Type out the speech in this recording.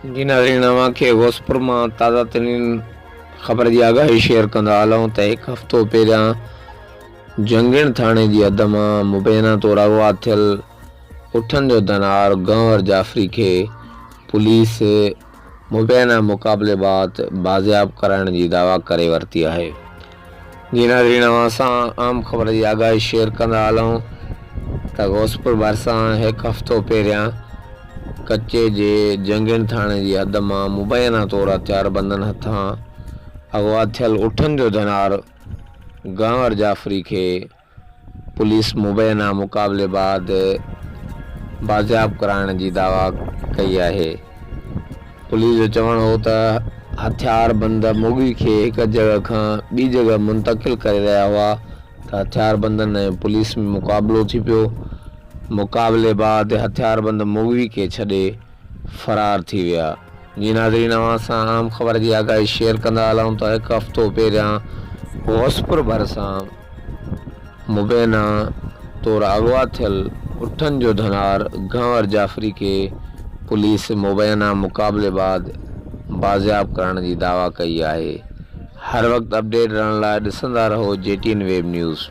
جي ناظرين اوهان کي غوثپور مان تازه ترين خبر جي آگاهي شيئر ڪندا هلون ته هڪ هفتو پهريان جنگڻ ٿاڻي جي حد مان مبينا طور اغوا ٿيل اٺن جو ڌنار گنهور جعفري کي پوليس مبينا مقابلي بعد بازياب ڪرائڻ جي دعويٰ ڪري ورتي آهي. جي ناظرين اوهان سان اهم خبر جي آگاهي شيئر ڪندا هلون ته غوثپور ڀرسان هڪ هفتو پهريان ڪچي جي جنگين ٿاڻي جي حد مان مبينا طور هٿياربندن هٿان اغوا ٿيل اٺن جو ڌنار گنهور جعفري کي پوليس مبينا مقابلي بعد بازياب ڪرائڻ جي دعويٰ ڪئي آهي. پوليس جو چوڻ هو ته هٿياربند مغوي کي هڪ جڳهه کان ٻي جڳهه منتقل ڪري رهيا هئا ته هٿياربندن ۽ پوليس ۾ مقابلو ٿي پيو، مقابلي بعد هٿياربند مغوي کي ڇڏي فرار ٿي ويا. جي ناظرين اوهان سان اهم خبر جي آگاهي شيئر ڪندا هلون ته هڪ هفتو پهريان غوثپور ڀرسان مبينا طور اغوا ٿيل اٺن جو ڌنار گهنور جعفري کي پوليس مبينا مقابلي بعد بازياب ڪرائڻ جي دعويٰ ڪئي آهي. هر وقت اپڊيٽ رهڻ لاء ڏسندا رهو G T N web news.